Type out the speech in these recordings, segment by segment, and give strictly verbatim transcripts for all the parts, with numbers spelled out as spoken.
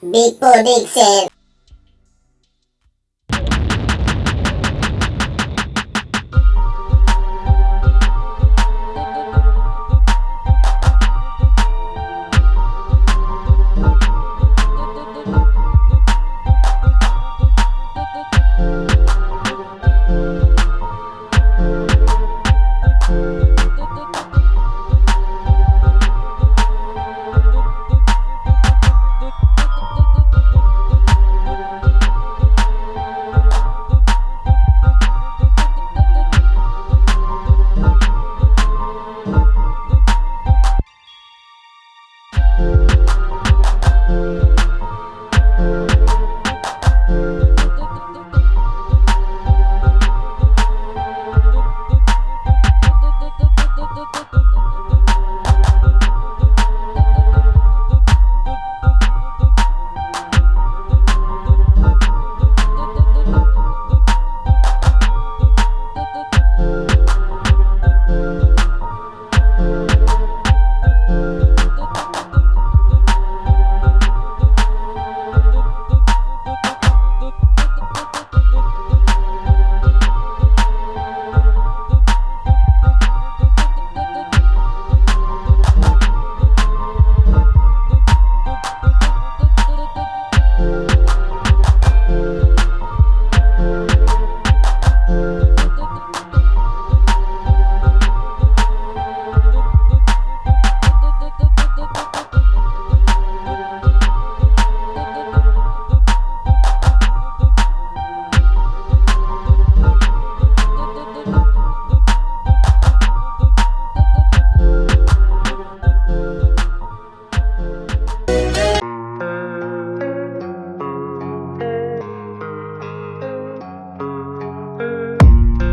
Big Production.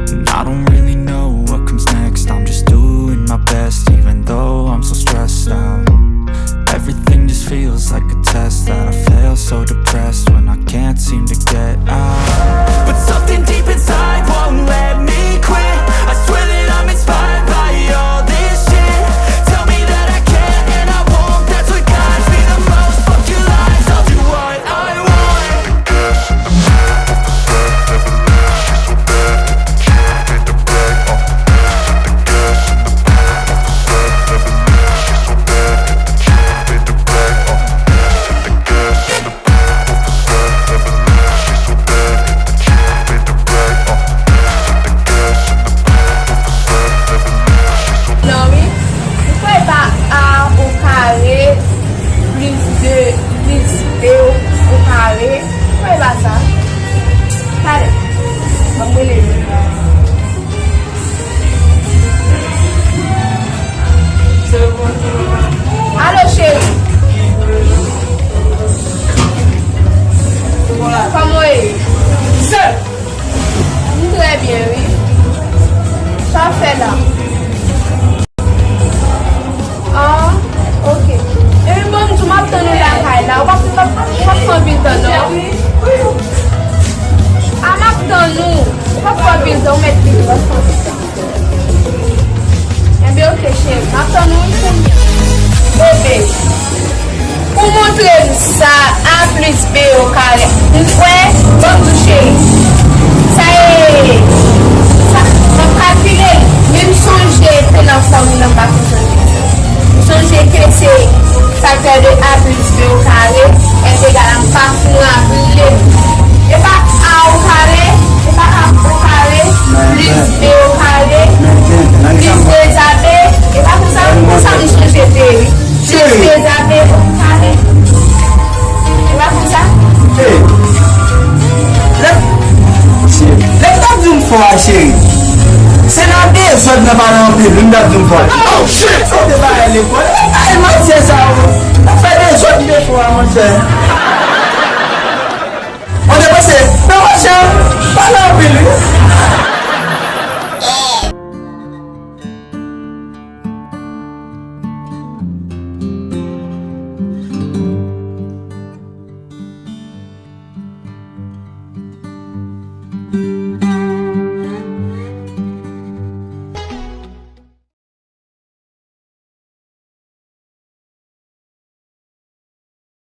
And I don't really know what comes next. I'm just doing my best, even though I'm so stressed out. Everything just feels like a test that I fail, so depressed when I can't seem to get out. But something deep inside won't let me quit. I swear that I'm inspired by all this shit. Tell me that I can and I won't. That's what guides me the most. Fuck your lies, I'll do what I want. Non, wi. Ou kwè e pa a o kare plis de plis b o kare? Ou kwè e pa sa? Talè. Ban m rele li. Alo, cheri. Kòman w ye? M trè byen, wi. Sa w ap fè la? Ah, ok. Ebyen, bon, m di w m ap tann ou lakay la. W ap, w ap, w ap pran anpil tan, non? Ah, m ap tann ou. W ap pran anpil tan, ou mèt vini, w ap pran anpil tan. Enben, ok, cheri. M ap tann ou wi kounye a. Bebe, pou montre m sa a plis b o kare. M kwè, ban m di w, cheri. Sa e, sa, m ap kalkile l. Men m sonje te nan fòmil lan, m pa fin sonje. M sonje ke se facteur de a plus b au carré est égal à, m pa fin raple m. E pa a o kare, e pa a o kare plis b o kare plis de a b, e pa konsa, konsa m sonje te ye, wi. Plis de a b o kare. E pa konsa? Hey. Lè, lè m t ap di w m fò a, cheri, se nan dezòd nan pale anpil wi m t ap di w m fò a. Oh, shit! Ou te bay lekòl, e bay matyè sa yo. Ou fè dezòd defo a, monchè. Ou te panse, men monchè, pale anpil wi.